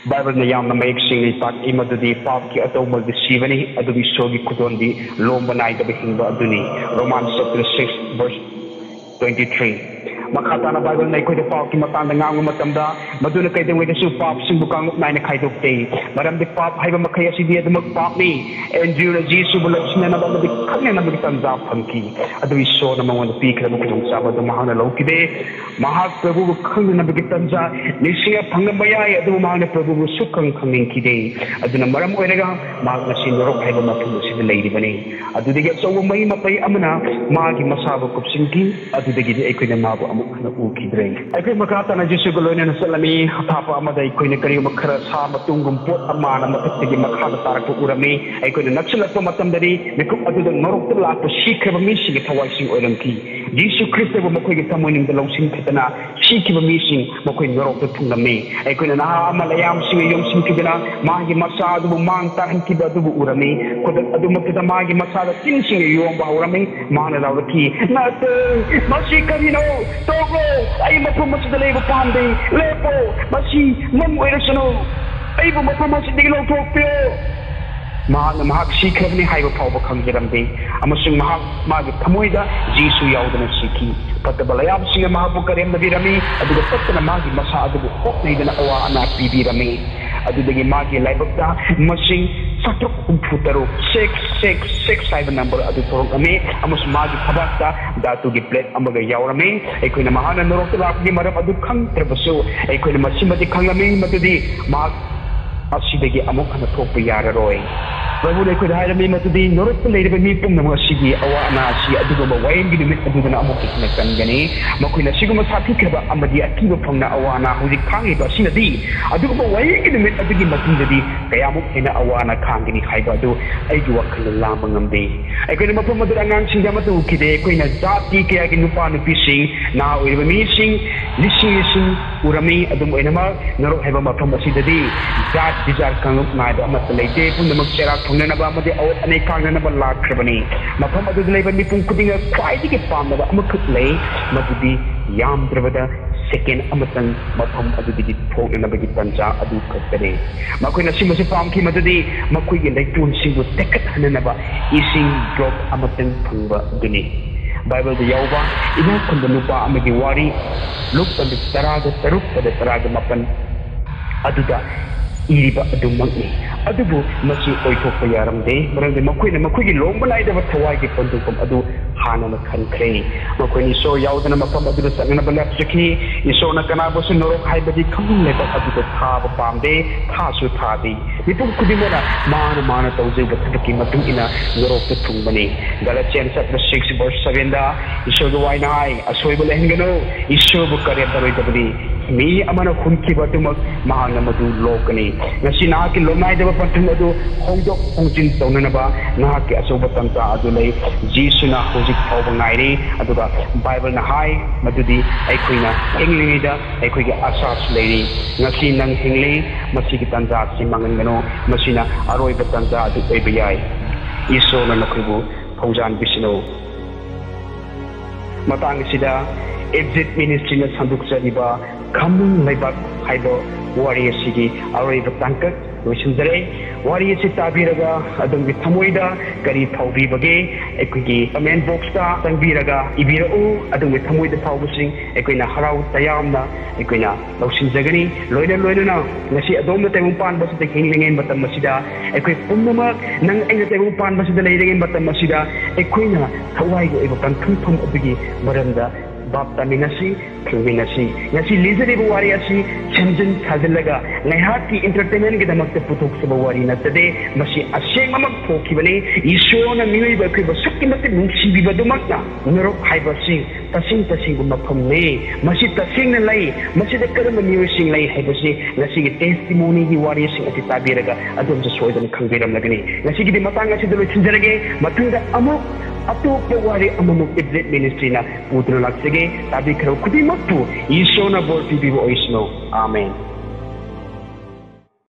ꯕꯥꯏꯕꯜꯅ ꯌꯥꯝꯅ ꯃꯌꯦꯛ ꯁꯦꯡꯅ ꯇꯥꯛꯏ ꯃꯗꯨꯗꯤ ꯄꯥꯞꯀꯤ ꯑꯇꯧꯕꯗꯤ ꯁꯤꯕꯅꯤ, ꯑꯗꯨꯕꯨ ꯏꯁꯣꯔꯒꯤ ꯈꯨꯗꯣꯜꯗꯤ ꯂꯣꯝꯕ ꯅꯥꯏꯗꯕ ꯍꯤꯡꯕ ꯑꯗꯨꯅꯤ꯫ Romans chapter six verse twenty three꯫ ꯃꯈꯥ ꯇꯥꯅ ꯕꯥꯏꯕꯜꯅ ꯑꯩꯈꯣꯏꯗ ꯄꯥꯞꯀꯤ ꯃꯇꯥꯡꯗ ꯉꯥꯡꯕ ꯃꯇꯝꯗ, ꯃꯗꯨꯅ ꯀꯩꯗꯧꯉꯩꯗꯁꯨ ꯄꯥꯞꯁꯤꯡꯕꯨ ꯀꯥꯡꯂꯨꯞ ꯅꯥꯏꯅ ꯈꯥꯏꯗꯣꯛꯇꯦ, ꯃꯔꯝꯗꯤ ꯄꯥꯞ ꯍꯥꯏꯕ ꯃꯈꯩ ꯑꯁꯤꯗꯤ ꯑꯗꯨꯃꯛ ꯄꯥꯞꯅꯤ꯫ ꯑꯦꯟꯗ꯭ꯔꯨꯅ ꯖꯤꯁꯨꯕꯨ ꯂꯧꯁꯤꯟꯅꯅꯕ ꯑꯃꯗꯤ ꯈꯪꯅꯅꯕꯒꯤ ꯇꯥꯟꯖꯥ ꯐꯪꯈꯤ, ꯑꯗꯨ ꯏꯁꯣꯔꯅ ꯃꯉꯣꯟꯗ ꯄꯤꯈ꯭ꯔꯕ ꯈꯨꯗꯣꯡꯆꯥꯕ ꯑꯗꯨ ꯃꯍꯥꯛꯅ ꯂꯧꯈꯤꯗꯦ꯫ ꯃꯍꯥꯛ ꯄ꯭ꯔꯚꯨꯕꯨ ꯈꯪꯅꯅꯕꯒꯤ ꯇꯥꯟꯖꯥ ꯅꯤꯡꯁꯤꯡꯉ ꯐꯪꯂꯝꯕ ꯌꯥꯏ, ꯑꯗꯨꯕꯨ ꯃꯍꯥꯛꯅ ꯄ꯭ꯔꯚꯨꯕꯨ ꯁꯨꯛꯈꯪ ꯈꯪꯅꯤꯡꯈꯤꯗꯦ꯫ ꯑꯗꯨꯅ ꯃꯔꯝ ꯑꯣꯏꯔꯒ ꯃꯍꯥꯛ ꯉꯁꯤ ꯅꯔꯣꯛ ꯍꯥꯏꯕ ꯃꯐꯝ ꯑꯁꯤꯗ ꯂꯩꯔꯤꯕꯅꯤ꯫ ꯑꯗꯨꯗꯒꯤ ꯑꯆꯧꯕ ꯃꯩ ꯃꯄꯩ ꯑꯃꯅ ꯃꯥꯒꯤ ꯃꯁꯥꯕꯨ ꯀꯨꯞꯁꯤꯟꯈꯤ꯫ ꯑꯗꯨꯗꯒꯤꯗꯤ ꯑꯩꯈꯣꯏꯅ ꯃꯥꯕꯨ ꯑꯃꯨꯛ ꯍꯟꯅ ꯎꯈꯤꯗ꯭ꯔꯦ꯫ ꯑꯩꯈꯣꯏ ꯃꯈꯥ ꯇꯥꯅ ꯖꯤꯁꯨꯒ ꯂꯣꯏꯅꯅ ꯆꯠꯂꯝꯃꯤ꯫ ꯑꯊꯥꯞꯄ ꯑꯃꯗ ꯑꯩꯈꯣꯏꯅ ꯀꯔꯤꯒꯨꯝꯕ ꯈꯔ ꯁꯥ ꯃꯇꯨꯝꯒꯨꯝ ꯄꯣꯠ ꯑꯃꯅ ꯃꯊꯛꯇꯒꯤ ꯃꯈꯥꯗ ꯇꯥꯔꯛꯄ ꯎꯔꯝꯃꯤ꯫ ꯑꯩꯈꯣꯏꯅ ꯅꯛꯁꯤꯜꯂꯛꯄ ꯃꯇꯝꯗꯗꯤ ꯃꯤꯀꯨꯞ ꯑꯗꯨꯗ ꯅꯔꯣꯛꯇ ꯂꯥꯛꯄ ꯁꯤꯈ꯭ꯔꯕ ꯃꯤꯁꯤꯡꯒꯤ ꯊꯋꯥꯏꯁꯤꯡ ꯑꯣꯏꯔꯝꯈꯤ꯫ ꯖꯤꯁꯨ ꯈ꯭ꯔꯤꯁꯇꯕꯨ ꯃꯈꯣꯏꯒꯤ ꯊꯃꯣꯏꯅꯨꯡꯗ ꯂꯧꯁꯤꯟꯈꯤꯗꯅ ꯁꯤꯈꯤꯕ ꯃꯤꯁꯤꯡ ꯃꯈꯣꯏ ꯅꯔꯣꯛꯇ ꯊꯨꯡꯂꯝꯃꯤ꯫ ꯑꯩꯈꯣꯏꯅ ꯅꯍꯥ ꯑꯃ ꯂꯩꯌꯥꯝꯁꯤꯡꯅ ꯌꯣꯝꯁꯤꯟꯈꯤꯗꯨꯅ ꯃꯥꯒꯤ ꯃꯆꯥ ꯑꯗꯨꯕꯨ ꯃꯥꯡ ꯇꯥꯛꯍꯟꯈꯤꯕ ꯑꯗꯨꯕꯨ ꯎꯔꯝꯃꯤ꯫ ꯈꯨꯗꯛ ꯑꯗꯨꯃꯛꯇꯗ ꯃꯥꯒꯤ ꯃꯆꯥꯗ ꯇꯤꯟꯁꯤꯡꯅ ꯌꯣꯝꯕ ꯍꯧꯔꯝꯃꯤ꯫ ꯃꯥꯅ ꯂꯥꯎꯔꯛꯈꯤ, "ꯅꯠꯇꯦ, ꯃꯁꯤ ꯀꯔꯤꯅꯣ? ꯇꯣꯛꯂꯣ! ꯑꯩ ꯃꯐꯝ ꯑꯁꯤꯗ ꯂꯩꯕ ꯄꯥꯝꯗꯦ꯫ ꯂꯦꯞꯄꯣ! ꯃꯁꯤ ꯅꯪ ꯑꯣꯏꯔꯁꯅꯨ꯫ ꯑꯩꯕꯨ ꯃꯐꯝ ꯑꯁꯤꯗꯒꯤ ꯂꯧꯊꯣꯛꯄꯤꯌꯨ!" ꯃꯍꯥꯛꯅ ꯃꯍꯥꯛ ꯁꯤꯈ꯭ꯔꯕꯅꯤ ꯍꯥꯏꯕ ꯐꯥꯎꯕ ꯈꯪꯖꯔꯝꯗꯦ꯫ ꯑꯃꯁꯨꯡ ꯃꯍꯥꯛ ꯃꯥꯒꯤ ꯊꯃꯣꯏꯗ ꯖꯤꯁꯨ ꯌꯥꯎꯗꯅ ꯁꯤꯈꯤ꯫ ꯐꯠꯇꯕ ꯂꯩꯌꯥꯝꯁꯤꯡꯅ ꯃꯍꯥꯛꯄꯨ ꯀꯔꯦꯝꯅꯕꯤꯔꯝꯃꯤ, ꯑꯗꯨꯒ ꯇꯠꯇꯅ ꯃꯥꯒꯤ ꯃꯁꯥ ꯑꯗꯨꯕꯨ ꯍꯣꯠꯅꯩꯗꯅ ꯑꯋꯥ ꯑꯅꯥ ꯄꯤꯕꯤꯔꯝꯃꯤ꯫ ꯑꯗꯨꯗꯒꯤ ꯃꯥꯒꯤ ꯂꯥꯏꯕꯛꯇ ꯃꯁꯤꯡ ꯆꯥꯇ꯭ꯔꯨꯛ ꯍꯨꯝꯐꯨ ꯇꯔꯨꯛ, ꯁꯤꯛꯁ ꯁꯤꯛꯁ ꯁꯤꯛꯁ ꯍꯥꯏꯕ ꯅꯝꯕꯔ ꯑꯗꯨ ꯊꯣꯔꯛꯂꯝꯃꯤ꯫ ꯑꯃꯁꯨꯡ ꯃꯥꯒꯤ ꯊꯕꯥꯛꯇ ꯙꯥꯇꯨꯒꯤ ꯄ꯭ꯂꯦꯠ ꯑꯃꯒ ꯌꯥꯎꯔꯝꯃꯤ꯫ ꯑꯩꯈꯣꯏꯅ ꯃꯍꯥꯛꯅ ꯅꯣꯔꯣꯛꯇ ꯂꯥꯛꯄꯒꯤ ꯃꯔꯝ ꯑꯗꯨ ꯈꯪꯗ꯭ꯔꯕꯁꯨ, ꯑꯩꯈꯣꯏꯅ ꯃꯁꯤꯃꯗꯤ ꯈꯪꯂꯝꯃꯤ, ꯃꯗꯨꯗꯤ ꯃꯍꯥꯛ ꯑꯁꯤꯗꯒꯤ ꯑꯃꯨꯛ ꯍꯟꯅ ꯊꯣꯛꯄ ꯌꯥꯔꯔꯣꯏ꯫ ꯕꯥꯏꯕꯜꯅ ꯑꯩꯈꯣꯏꯗ ꯍꯥꯏꯔꯝꯃꯤ ꯃꯗꯨꯗꯤ ꯅꯣꯔꯣꯛꯇ ꯂꯩꯔꯤꯕ ꯃꯤ ꯄꯨꯝꯅꯃꯛ ꯑꯁꯤꯒꯤ ꯑꯋꯥ ꯑꯅꯥ ꯑꯁꯤ ꯑꯗꯨꯒꯨꯝꯕ ꯋꯥꯌꯦꯜꯒꯤ ꯅꯨꯃꯤꯠ ꯑꯗꯨꯗꯅ ꯑꯃꯨꯛꯀ ꯍꯦꯟꯅ ꯀꯟꯒꯅꯤ꯫ ꯃꯈꯣꯏꯅ ꯑꯁꯤꯒꯨꯝꯕ ꯁꯥꯊꯤꯈ꯭ꯔꯕ ꯑꯃꯗꯤ ꯑꯀꯤꯕ ꯐꯪꯅ ꯑꯋꯥ ꯑꯅꯥ ꯍꯧꯖꯤꯛ ꯈꯥꯡꯂꯤꯕ ꯑꯁꯤꯅꯗꯤ, ꯑꯗꯨꯒꯨꯝꯕ ꯋꯥꯌꯦꯜꯒꯤ ꯅꯨꯃꯤꯠ ꯑꯗꯨꯒꯤ ꯃꯇꯨꯡꯗꯗꯤ ꯀꯌꯥꯃꯨꯛ ꯍꯦꯟꯅ ꯑꯋꯥ ꯑꯅꯥ ꯈꯥꯡꯒꯅꯤ ꯍꯥꯏꯕ ꯑꯗꯨ ꯑꯩꯒꯤ ꯋꯥꯈꯜꯗ ꯂꯥꯝꯕ ꯉꯝꯗꯦ꯫ ꯑꯩꯈꯣꯏꯅ ꯃꯐꯝ ꯑꯗꯨꯗ ꯑꯉꯥꯡꯁꯤꯡꯗ ꯑꯃꯠꯇ ꯎꯈꯤꯗꯦ꯫ ꯑꯩꯈꯣꯏꯅ ꯖꯥꯇꯤ ꯀꯌꯥꯒꯤ ꯅꯨꯄꯥ ꯅꯨꯄꯤꯁꯤꯡ, ꯅꯍꯥ ꯑꯣꯏꯔꯤꯕ ꯃꯤꯁꯤꯡ, ꯂꯤꯁꯤꯡ ꯂꯤꯁꯤꯡ ꯎꯔꯝꯃꯤ꯫ ꯑꯗꯨꯝ ꯑꯣꯏꯅꯃꯛ, ꯅꯣꯔꯣꯛ ꯍꯥꯏꯕ ꯃꯐꯝ ꯑꯁꯤꯗꯗꯤ ꯖꯥꯠ ꯕꯤꯖꯥꯠ ꯀꯥꯡꯂꯨꯞ ꯅꯥꯏꯕ ꯑꯃꯠꯇ ꯂꯩꯇꯦ꯫ ꯄꯨꯝꯅꯃꯛ ꯆꯩꯔꯥꯛ ꯐꯪꯅꯅꯕ ꯑꯃꯗꯤ ꯑꯋꯥꯠ ꯑꯅꯩ ꯈꯥꯡꯅꯅꯕ ꯂꯥꯛꯈ꯭ꯔꯕꯅꯤ꯫ ꯃꯐꯝ ꯑꯗꯨꯗ ꯂꯩꯕ ꯃꯤꯄꯨꯝ ꯈꯨꯗꯤꯡꯃꯛ ꯈ꯭ꯋꯥꯏꯗꯒꯤ ꯄꯥꯝꯅꯕ ꯑꯃꯈꯛ ꯂꯩ, ꯃꯗꯨꯗꯤ ꯌꯥꯝꯗ꯭ꯔꯕꯗ ꯁꯦꯀꯦꯟ ꯑꯃꯇꯪ ꯃꯐꯝ ꯑꯗꯨꯗꯒꯤ ꯊꯣꯛꯅꯅꯕꯒꯤ ꯇꯟꯖꯥ ꯑꯗꯨ ꯈꯛꯇꯅꯤ꯫ ꯃꯈꯣꯏꯅ ꯑꯁꯤꯃꯁꯨ ꯄꯥꯝꯈꯤ, ꯃꯗꯨꯗꯤ ꯃꯈꯣꯏꯒꯤ ꯂꯩꯇꯣꯟꯁꯤꯡꯕꯨ ꯇꯦꯛꯈꯠꯍꯟꯅꯅꯕ ꯏꯁꯤꯡ ꯗ꯭ꯔꯣꯞ ꯑꯃꯇꯪ ꯐꯪꯕ ꯑꯗꯨꯅꯤ꯫ ꯕꯥꯏꯕꯜꯗ ꯌꯥꯎꯕ ꯏꯅꯥꯛ ꯈꯨꯟꯕ ꯅꯨꯄꯥ ꯑꯃꯒꯤ ꯋꯥꯔꯤ, ꯂꯨꯛ ꯇꯔꯥꯒ ꯇꯔꯨꯛ, ꯄꯗ ꯇꯔꯥꯒ ꯃꯥꯄꯟ ꯑꯗꯨꯗ ꯏꯔꯤꯕ ꯑꯗꯨꯃꯛꯅꯤ꯫ ꯑꯗꯨꯕꯨ ꯃꯁꯤ ꯑꯣꯏꯊꯣꯛꯄ ꯌꯥꯔꯝꯗꯦ, ꯃꯔꯝꯗꯤ ꯃꯈꯣꯏꯅ ꯃꯈꯣꯏꯒꯤ ꯂꯣꯝꯕ ꯅꯥꯏꯗꯕ ꯊꯋꯥꯏꯒꯤ ꯄꯟꯊꯨꯡꯐꯝ ꯑꯗꯨ ꯍꯥꯟꯅꯅ ꯈꯟꯈ꯭ꯔꯦ꯫ ꯃꯈꯣꯏꯅ ꯏꯁꯣꯔ ꯌꯥꯎꯗꯅ ꯃꯐꯝ ꯑꯗꯨꯗ ꯆꯠꯅꯅꯕ ꯂꯦꯞꯆꯈꯤ꯫ ꯏꯁꯣꯔꯅ ꯀꯅꯥꯕꯨꯁꯨ ꯅꯣꯔꯣꯛ ꯍꯥꯏꯕꯗꯤ ꯈꯪꯅꯨꯡ ꯂꯩꯕꯥꯛ ꯑꯗꯨꯗ ꯊꯥꯕ ꯄꯥꯝꯗꯦ, ꯊꯥꯁꯨ ꯊꯥꯗꯦ꯫ ꯃꯤꯄꯨꯝ ꯈꯨꯗꯤꯡꯃꯛꯅ ꯃꯥꯅ ꯃꯥꯅ ꯇꯧꯖꯕ ꯊꯕꯛꯀꯤ ꯃꯇꯨꯡ ꯏꯟꯅ ꯅꯣꯔꯣꯛꯇ ꯊꯨꯡꯕꯅꯤ꯫ Galatians chapter six verse seven ꯗ ꯏꯁꯣꯔꯒꯤ ꯋꯥꯏꯅ ꯍꯥꯏ, "ꯑꯁꯣꯏꯕ ꯂꯩꯍꯟꯒꯅꯨ, ꯏꯁꯣꯔꯕꯨ ꯀꯔꯦꯝꯅꯔꯣꯏꯗꯕꯅꯤ꯫ ꯃꯤ ꯑꯃꯅ ꯍꯨꯟꯈꯤꯕ ꯑꯗꯨꯃꯛ ꯃꯍꯥꯛꯅ ꯃꯗꯨ ꯂꯣꯛꯀꯅꯤ"꯫ ꯉꯁꯤ ꯅꯍꯥꯛꯀꯤ ꯂꯣꯝꯅꯥꯏꯗꯕ ꯄꯟꯊꯨꯡ ꯑꯗꯨ ꯍꯣꯡꯗꯣꯛ ꯍꯣꯡꯖꯤꯟ ꯇꯧꯅꯅꯕ ꯅꯍꯥꯛꯀꯤ ꯑꯆꯧꯕ ꯇꯟꯖꯥ ꯑꯗꯨ ꯂꯩ꯫ ꯖꯤꯁꯨꯅ ꯍꯧꯖꯤꯛ ꯐꯥꯎꯕ ꯉꯥꯏꯔꯤ, ꯑꯗꯨꯒ ꯕꯥꯏꯕꯜꯅ ꯍꯥꯏ ꯃꯗꯨꯗꯤ ꯑꯩꯈꯣꯏꯅ ꯍꯤꯡꯂꯤꯉꯩꯗ ꯑꯩꯈꯣꯏꯒꯤ ꯑꯁꯥꯁꯨ ꯂꯩꯔꯤ꯫ ꯉꯁꯤ ꯅꯪ ꯍꯤꯡꯂꯤ, ꯃꯁꯤꯒꯤ ꯇꯟꯖꯥ ꯑꯁꯤ ꯃꯥꯡꯍꯟꯒꯅꯨ꯫ ꯃꯁꯤꯅ ꯑꯔꯣꯏꯕ ꯇꯟꯖꯥ ꯑꯗꯨ ꯑꯣꯏꯕ ꯌꯥꯏ꯫ ꯏꯁꯣꯔꯅ ꯅꯈꯣꯏꯕꯨ ꯊꯧꯖꯥꯟꯕꯤꯁꯅꯨ꯫ ꯃꯇꯥꯡ ꯑꯁꯤꯗ ꯑꯦꯛꯖꯤꯠ ꯃꯤꯅꯤꯁꯇ꯭ꯔꯤꯅ ꯁꯟꯗꯣꯛꯆꯔꯤꯕ ꯈꯝꯅꯨꯡ ꯂꯩꯕꯥꯛ ꯍꯥꯏꯕ ꯋꯥꯔꯤ ꯑꯁꯤꯒꯤ ꯑꯔꯣꯏꯕ ꯇꯥꯡꯀꯛ ꯂꯣꯏꯁꯤꯟꯖꯔꯦ꯫ ꯋꯥꯔꯤ ꯑꯁꯤ ꯇꯥꯕꯤꯔꯒ ꯑꯗꯣꯝꯒꯤ ꯊꯃꯣꯏꯗ ꯀꯔꯤ ꯐꯥꯎꯕꯤꯕꯒꯦ? ꯑꯩꯈꯣꯏꯒꯤ comment boxꯇ ꯆꯪꯕꯤꯔꯒ ꯏꯕꯤꯔꯛꯎ꯫ ꯑꯗꯣꯝꯒꯤ ꯊꯃꯣꯏꯗ ꯐꯥꯎꯕꯁꯤꯡ ꯑꯩꯈꯣꯏꯅ ꯍꯔꯥꯎ ꯇꯌꯥꯝꯅ ꯑꯩꯈꯣꯏꯅ ꯂꯧꯁꯤꯟꯖꯒꯅꯤ꯫ ꯂꯣꯏꯅ ꯂꯣꯏꯅꯅ ꯉꯁꯤ ꯑꯗꯣꯝꯅ ꯇꯥꯏꯕꯪ ꯄꯥꯟꯕꯁꯤꯗ ꯍꯤꯡꯂꯤꯉꯩ ꯃꯇꯝ ꯑꯁꯤꯗ, ꯑꯩꯈꯣꯏ ꯄꯨꯝꯅꯃꯛ ꯅꯪ ꯑꯩꯅ ꯇꯥꯏꯕꯪ ꯄꯥꯟꯕꯁꯤꯗ ꯂꯩꯔꯤꯉꯩ ꯃꯇꯝ ꯑꯁꯤꯗ ꯑꯩꯈꯣꯏꯅ ꯊꯋꯥꯏꯒꯤ ꯑꯣꯏꯕ ꯄꯟꯊꯨꯡꯐꯝ ꯑꯗꯨꯒꯤ ꯃꯔꯝꯗ ꯚꯥꯞ ꯇꯥꯃꯤꯟꯅꯁꯤ, ꯈꯪꯃꯤꯟꯅꯁꯤ꯫ ꯉꯁꯤ ꯂꯤꯖꯔꯤꯕ ꯋꯥꯔꯤ ꯑꯁꯤ ꯁꯦꯝꯖꯤꯟ ꯁꯥꯖꯤꯜꯂꯒ ꯉꯥꯏꯍꯥꯛꯀꯤ entertainmentꯒꯤꯗꯃꯛꯇ ꯄꯨꯊꯣꯛꯆꯕ ꯋꯥꯔꯤ ꯅꯠꯆꯗꯦ꯫ ꯃꯁꯤ ꯑꯁꯦꯡꯕꯃꯛ ꯊꯣꯛꯈꯤꯕꯅꯤ꯫ ꯏꯁꯣꯔꯅ ꯃꯤꯑꯣꯏꯕ ꯑꯩꯈꯣꯏꯕꯨ ꯑꯁꯨꯛꯀꯤ ꯃꯇꯤꯛ ꯅꯨꯡꯁꯤꯕꯤꯕꯗꯨꯃꯛꯅ ꯅꯔꯛ ꯍꯥꯏꯕꯁꯤ ꯇꯁꯦꯡ ꯇꯁꯦꯡꯕ ꯃꯐꯝꯅꯤ꯫ ꯃꯁꯤ ꯇꯁꯦꯡꯅ ꯂꯩ꯫ ꯃꯁꯤꯗ ꯀꯔꯝꯕ ꯃꯤꯑꯣꯏꯁꯤꯡ ꯂꯩ ꯍꯥꯏꯕꯁꯤ ꯉꯁꯤꯒꯤ testimonyꯒꯤ ꯋꯥꯔꯤꯁꯤꯡ ꯑꯁꯤ ꯇꯥꯕꯤꯔꯒ ꯑꯗꯣꯝꯁꯨ ꯁꯣꯏꯗꯅ ꯈꯪꯕꯤꯔꯝꯂꯒꯅꯤ꯫ ꯉꯁꯤꯒꯤꯗꯤ ꯃꯇꯥꯡ ꯑꯁꯤꯗ ꯂꯣꯏꯁꯤꯟꯖꯔꯒꯦ꯫ ꯃꯊꯪꯗ ꯑꯃꯨꯛ ꯑꯇꯣꯞꯄ ꯋꯥꯔꯤ ꯑꯃꯃꯨꯛ Exit Ministryꯅ ꯄꯨꯗꯨꯅ ꯂꯥꯛꯆꯒꯦ꯫ ꯇꯥꯕꯤꯈ꯭ꯔꯕ ꯈꯨꯗꯤꯡꯃꯛꯄꯨ ꯏꯁꯣꯔꯅ ꯕꯣꯔ ꯄꯤꯕꯤꯕ ꯑꯣꯏꯁꯅꯨ꯫ ꯑꯥꯃꯦꯟ꯫